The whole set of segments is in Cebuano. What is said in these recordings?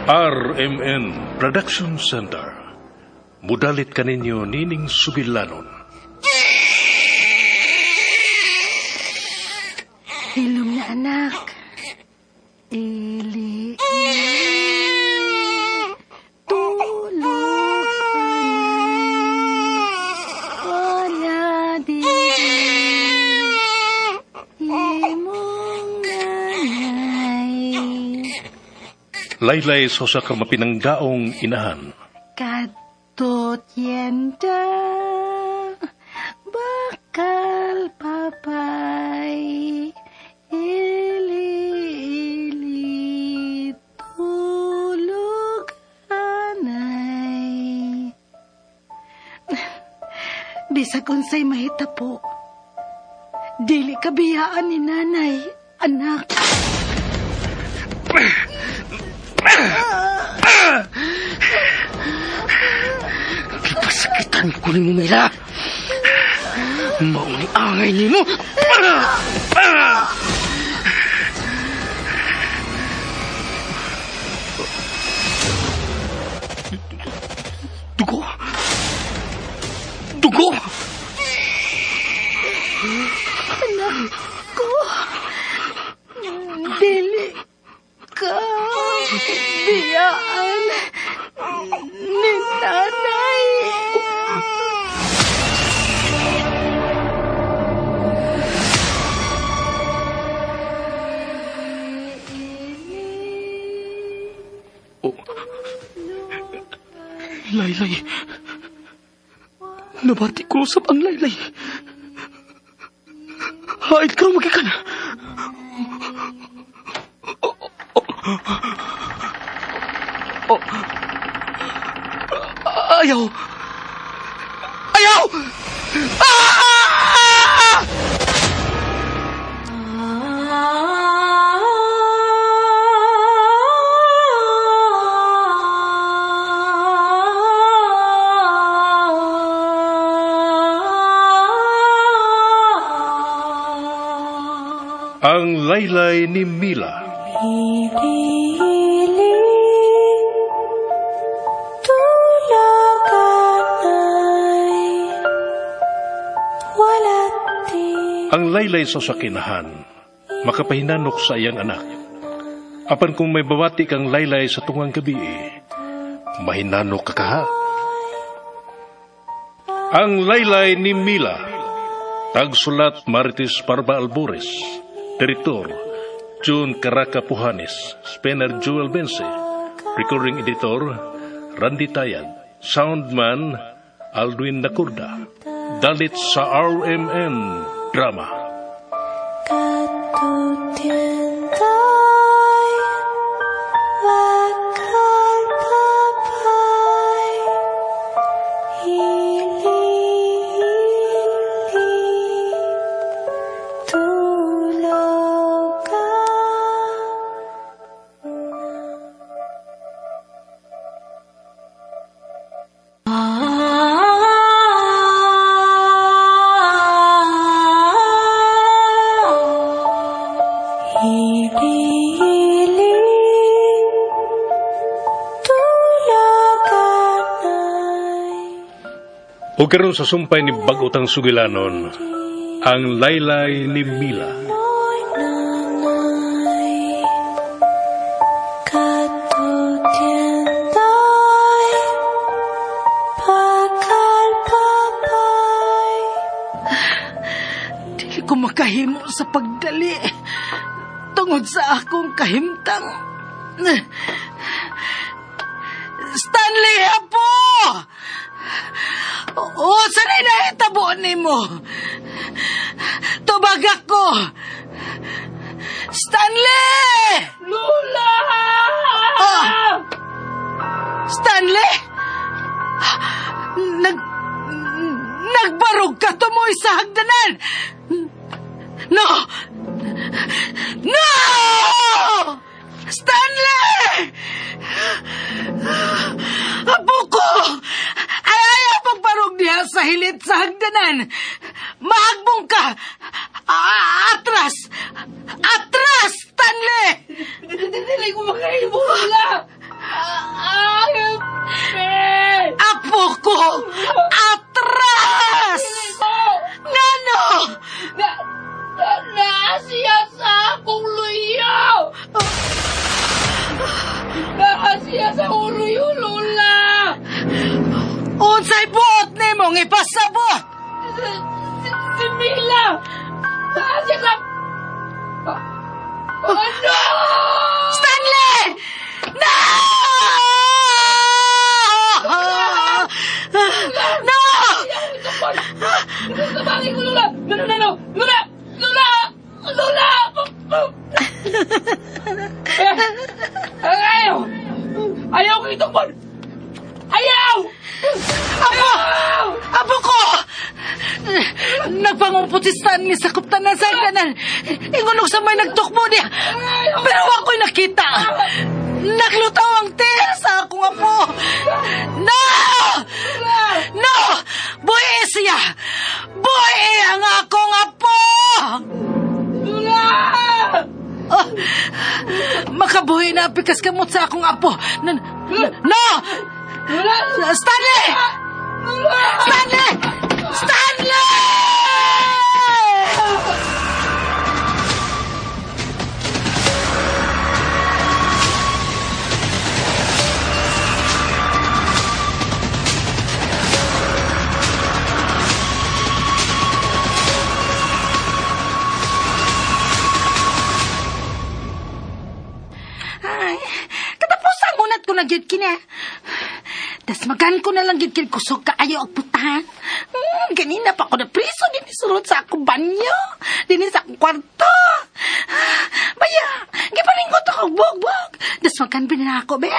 RMN Production Center. Mudalit kaninyo nining sugilanon. Hilom na, anak. Ili, ili, tulog anay. Wala di imong nanay. Laylay sa usa ka mapinanggaong inahan. Kadtot yenda, bakal papay, ili, ili, tulog anay. Bisag unsay mahitapo, dili ka biyaan ni nanay, anak. Gipasakitan ko nimo, Mila. Mao ni angay nimo. Dugo. Dugo. Anak ko, dili ka biyaan ni nanay. Oh. Laylay. Nabati ko usab ang laylay. Hait ka magikan. Oh, oh, oh. Ayaw. Ayaw! Ah! Ang Laylay ni Mila. Ili, tulog anay, wala di Ang laylay sa sakinahan, makapahinanok sa iyang anak. Apan kung may babati kang laylay sa tungang gabi, mahinanok ka kaha. Ang Laylay ni Mila. Tagsulat Marites Parba Albores. Direktor June Caraca Puhanes. Spenner Joel Bense. Recording editor Randy Tayag. Soundman Aldwin Nakurda. Dalit sa RMN Drama. Katutientay, bakal papay, ili, ili, tulog ka. Ili, ili, tulog anay. O karon sa sumpay ni bag-otang sugilanon, ang Laylay ni Mila. Oy, nanay, katutientay, bakal papay. Dili ko makahimo sa pagdali tungod sa akong kahimtang. Stanley, apo! O, sanay nahitabo nimo? Tubag ako! Stanley! Lola! Ah! Stanley! Nagbarog ka tumoy sa hagdanan! No! No! Stanley! Apo ko! Ay, ayaw pagbarog niya sa hilit sa hagdanan! Mahagbong ka! Atras! Atras, Stanley! Dili ko makahimo, Lola! ko! Atras! Ngano? Na, na, naa siya sa akong luyo! Naa siya sa akong luyo, Lola! Unsay buot nimong ipasabot? Si, si, si Mila! Naa siya sa... Ano? Stanley! No! No! Tabangin ko, Lola! No, no, no, no! Lola! Lola! Lola! Ayaw! Ayaw ko itukon! Ayaw! Apo! Apo ko! Nagpangumpot si Stanley sa kuptanan sa hagdanan. Ingunog sa may nagtukmo niya. Pero ako'y nakita. Naglutaw ang tel sa akong apo. No! No! Buhi siya! Buhi ang akong apo! Lola! Oh, makabuhi na ang pikas kamot sa akong apo. No! Lola! Stanley! Stanley! Stanley! Ay, katapusan ngunat ko na gyud kina. Tas magan ko na lang gyud kini kusog kaayo og putahan. Ganina pa ko na priso dinhi sulod sa akong banyo, dinhi sa akong kwarto. Ah, baya, gipalingot ako bugbog. Das magan ba na ako be?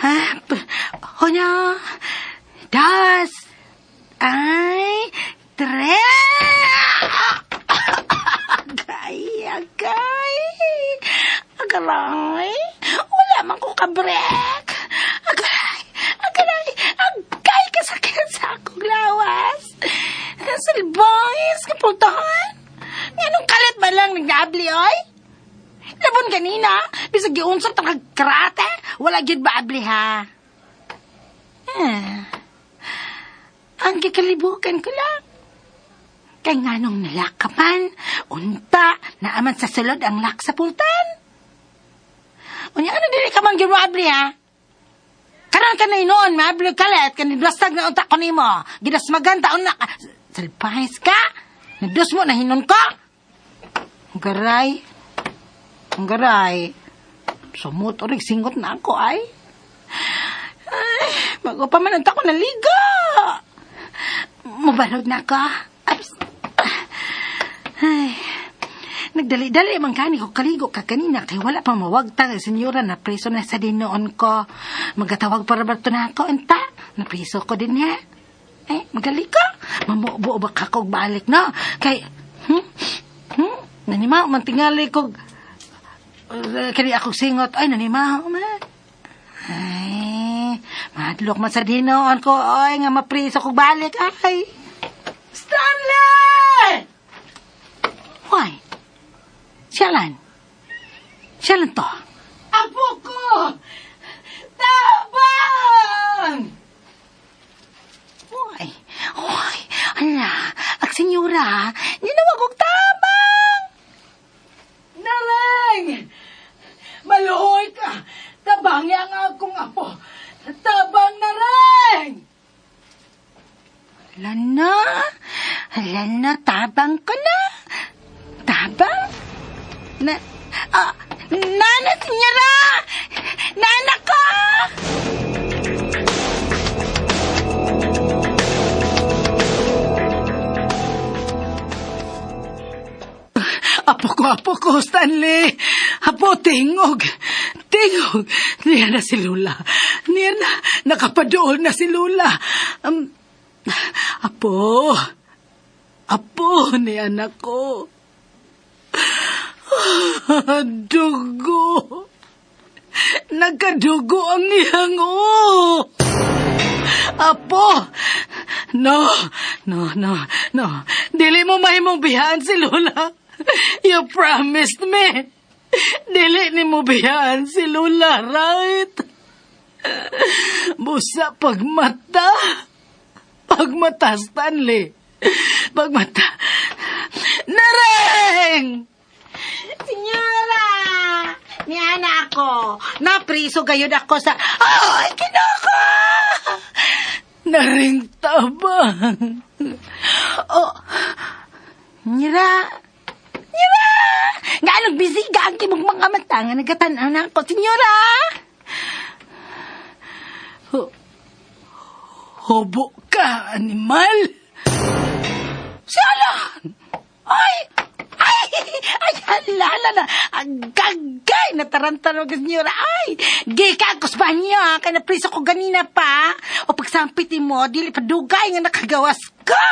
Ha? Honya. Das. Ay, tres. Agay, agay. Agaray. Wala man ko kabrek. Agaray, agaray. Agay kasakit sa akong lawas. Salboys, kapultahan. Nganong kalit ba lang nagnaabli, oy? Labon ganina, bisag giunsot ang karate, wala gyud ba abli ha? Ah. Ang gikalibukan ko lang. Kay nganong nalakaman, unta, naaman sa sulod ang lak sa pultan. Unya, ano dili ka man ginuabli ha? Karon ka na inoon, maabli kalit, kanidwastag na unta ko nimo. Gidasmagan taon na ka. Salpahis ka? Nadus mo na hinon ko? Ang Garay. Ang garay. Sumot orig singot na ako ay. Ay, bago pa man unta ko naligo. Mubalog na ako. Ay, ay, nagdali-dali man kani ko kaligo ka kanina kay wala pa mawagtang ang senyora na preso na sa dinoon ko. Magatawag para ba na ako unta? Napreso ko din niya. Eh, magali ko. Mamubo ba ka kog balik no? Kay, Nanimaw man tingali kog kani ako singot. Ay, nanimaw man. Ay, madlok man sa dinoon ko. Ay, nga mapriso kog balik. Ay, Stanley! Why? Siya lan. Siya lan to. Apo ko! Tabang! Why? Why? Ala, ang senyora, ninawag og tabang! Nareng! Maluhoy ka! Tabangi ang akong apo! Tabang nareng! Ala na! Ala na, tabang ko na! Tabang? Na, ah, nana, senyora! Nana ko! Apo ko, Stanley. Apo, tingog. Tingog. Niya na si Lula. Niya na. Nakapadool na si Lula. Apo. Apo, ni anak ko. Dugo. Nagkadugo ang iyang oh. Apo! No, no, no, no. Dili mo mahimong biyaan si Lola. You promised me. Dili ni mo biyaan si Lola, right? Busa pagmata. Pagmata, Stanley. Pagmata. Nareng! Senyora! Ni ana ako. Napriso gayud ako sa... Ay, kinoko! Naring tabang. Oh, Nira! Nira! Nga anong busy ka ang kimong mga mata nga nagkatanaw na ako, senyora! Hobo ka, animal! Sialan! Ay! Ay! Ay, hala, hala na. Ang gagay na tarantalo ka, senyora. Ay! Gika ako sa banyo, ha? Kaya napriso ko ganina pa. O pagsampit mo, dili pa dugay nga nakagawas ka.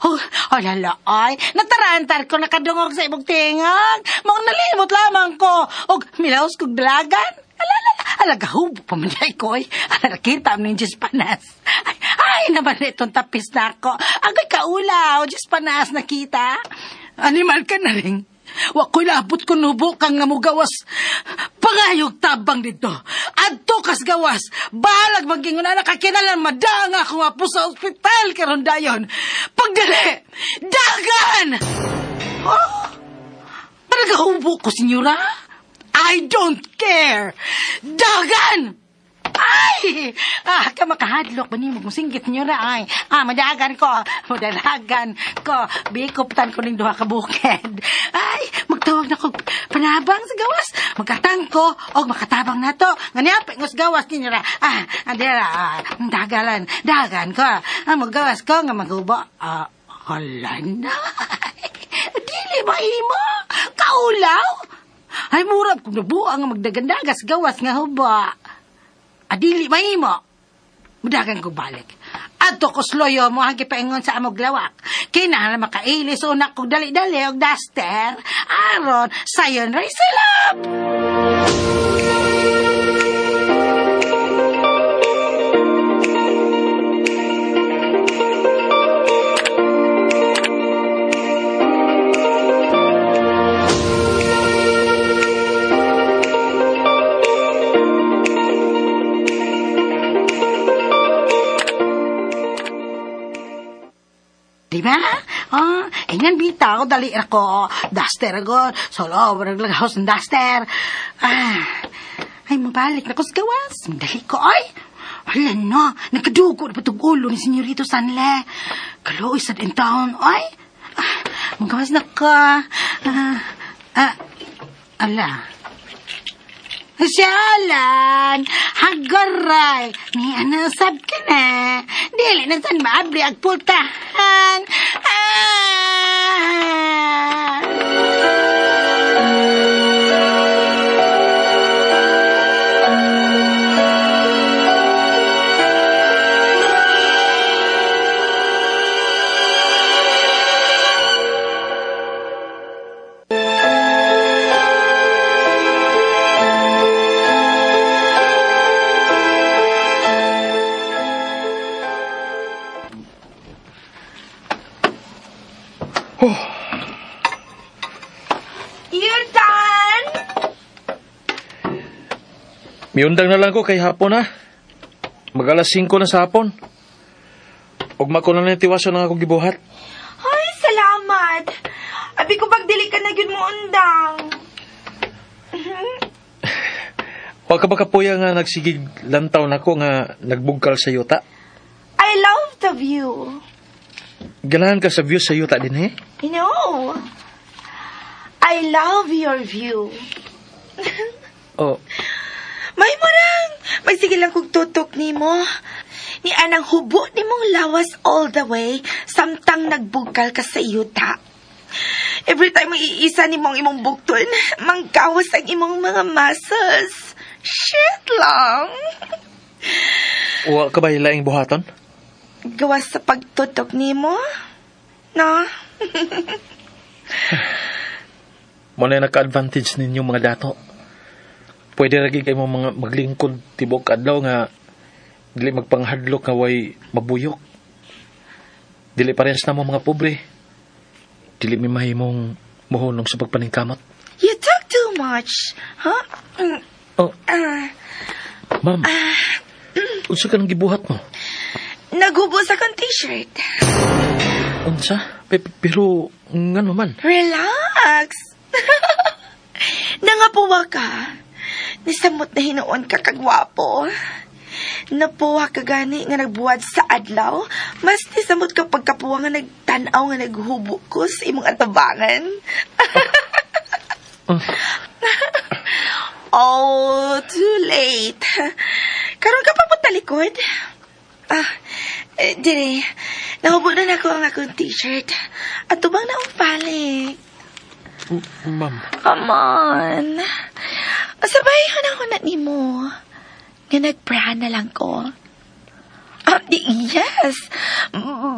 Oh, oh lala, ay. Natarantar ko nakadungog sa ibog tingag. Maong nalimot lamang ko. Og milaos kog dalagan. Ala, ala, ala, gahubo pa man ay ko, ay. Ala, nakita mo yung Diyos panas. Ay, ay, naman itong tapis na ako. Agoy kaulaw, Diyos panas nakita. Animal ka na rin. Wa ko'y labot ko nubo kang nga mugawas. Pangayog tabang dito. Adto kas gawas. Balag magingon na nakakinalan madanga ako nga po sa ospital karon dayon. Pagdali! Dagan! Oh! Talaga hubo ko, senyora? I don't care! Dagan! Ay! Ah, ka makahadlok ba nimo kung singgit niyo na ay. Ah, madagan ko. Madalagan ko. Bikoptan ko ning duha ka bukid. Ay, magtawag na ko panabang sa gawas. Magkatang ko og makatabang na to. Nga niya ngos gawas ninyo ra. Ah, andira, ah, dagalan, dagan ko. Ah, magawas ko nga maghubo. Ah, hala na. Dili ba imo? Kaulaw? Ay, murag kung nabuang nga magdagandagas gawas nga huba. Adili mahimo. Mudagan ko balik. Adto ko sloyo mo ang gipaingon sa amog lawak. Kinahanglan makailis una kog dali-dali og duster. Aron sayon ray silap. Di ba? Ah, ingan bitaw, dali ako. Duster agad. Solo, naglagaw sa duster. Ah, ay, mabalik na ko sa gawas. Dali ko, ay. Wala na, nagkadugo na patog ulo ni Senyorito Sanle. Kaluoy sad in town, ay. Ah, magawas na ka. Ah, ah, ala. Sialan! Hagaray! Ni ano sab ka na? Dili na san maabli ang pultahan. Ah! You're done? Miundang na lang ko kay hapon ha. Mag alas 5 na sa hapon. Ug ko na lang tiwason ang akong gibuhat. Ay, salamat. Abi ko pag dili ka na gyud mo undang. Wa ka ba kapuya nga nagsigig lantaw nako nga nagbugkal sa yuta? I love the view. Ganahan ka sa view sa yuta din eh? You know, I love your view. Oh, May murang, magsige lang kog tutok nimo. Ni anang hubo nimong lawas all the way samtang nagbugkal ka sa yuta. Every time iisa nimo ang imong bukton, manggawas ang imong mga muscles. Shit lang. wa ka ba hilaing buhaton? Gawas sa pagtutok nimo? No? Mo na naka-advantage ninyo mga dato. Pwede ra gyud kay mo mga maglingkod tibok adlaw nga dili magpanghadlok nga way mabuyok. Dili parehas na mo mga pobre. Dili mi mahimong mohunong sa pagpaningkamot. You talk too much. Huh? Mm, Oh, ah. ma'am. Unsa ka nang gibuhat mo? Naghubo sa akong t-shirt. Unsa? Pero, ngano man? Relax. Nangapuwa ka. Nisamot na hinuon ka kagwapo. Napuwa ka gani nga nagbuhat sa adlaw. Mas nisamot ka pagkapuwa nga nagtanaw nga naghubo ko sa imong atabangan. Oh, too late. Karon ka pa mo talikod? Ah, eh, dire. Nahubo na nako ang akong t-shirt. At tubang na akong balik. Ma'am, Come on. Sabay hunang-huna nimo. Nga nag-bra na lang ko. Ah, yes.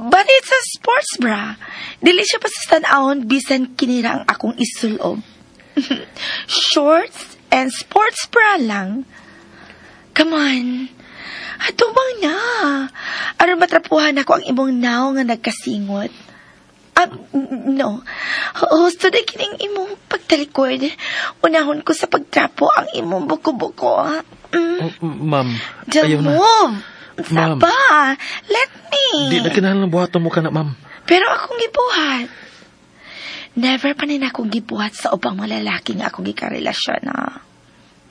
But it's a sports bra. Dili siya pa sa tan-awon bisan kinira ang akong isulob. Shorts and sports bra lang. Come on. Atubang na. Aron matrapuhan ako ang imong naw nga nagkasingot. Ah, no. Husto na kining imong pagtalikod. Unahon ko sa pagtrapo ang imong buko-buko. Oh, ma'am, Just ayaw na. move. Ma'am. Saba. Let me. Di na kinahanglan buhaton mo ka na, ma'am. Pero akong gibuhat. Never pa nin akong gibuhat sa ubang mga lalaki nga akong gikarelasyon na.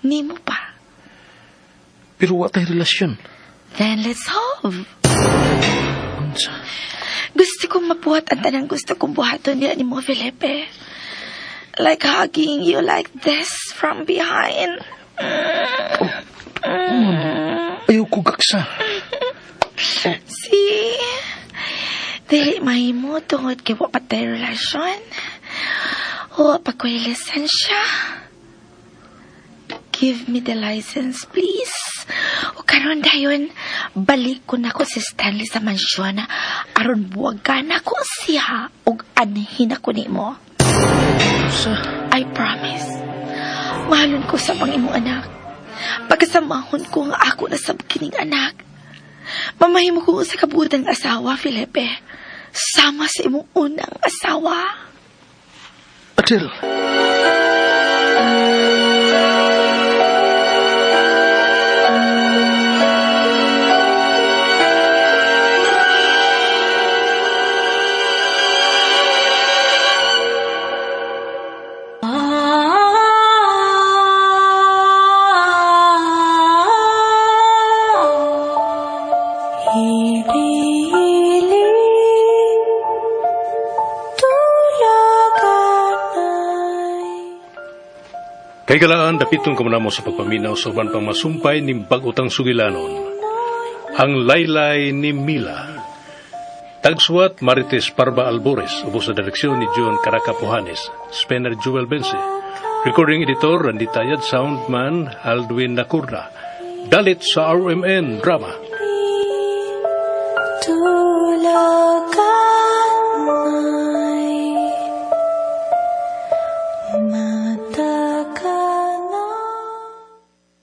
Nimo pa. Pero wa tay relasyon. Then let's have. Unsa? Gusto kong mabuhat ang tanang gusto kong buhaton nila ni mo, Felipe. Like hugging you like this from behind. Ayaw ko gaksa. See? Dili mahimo tungod kay wa pa tay relasyon. Wa pa ko'y lisensya. Give me the license, please. O karon dayon, balik ko na ko si Stanley sa mansyon aron buwagan ako siya ug anhin ako nimo. Unsa? I promise. Mahalon ko sa pang imong anak. Pagkasamahon ko nga ako na sa kining anak. Mamahimo ko sa kabutan ng asawa, Felipe. Sama sa imong unang asawa. Adele. Kay galaan, dapiton ko mo sa pagpaminaw sa uban pang masumpay ni bag-utang sugilanon. Ang Laylay ni Mila. Tagsuwat Marites Parba Albores, ubos sa direksyon ni John Caracapuhanes, Spencer Jewel Bense. Recording editor Randy Tayad, soundman Aldwin Nakurna. Dalit sa RMN Drama. Tulagan.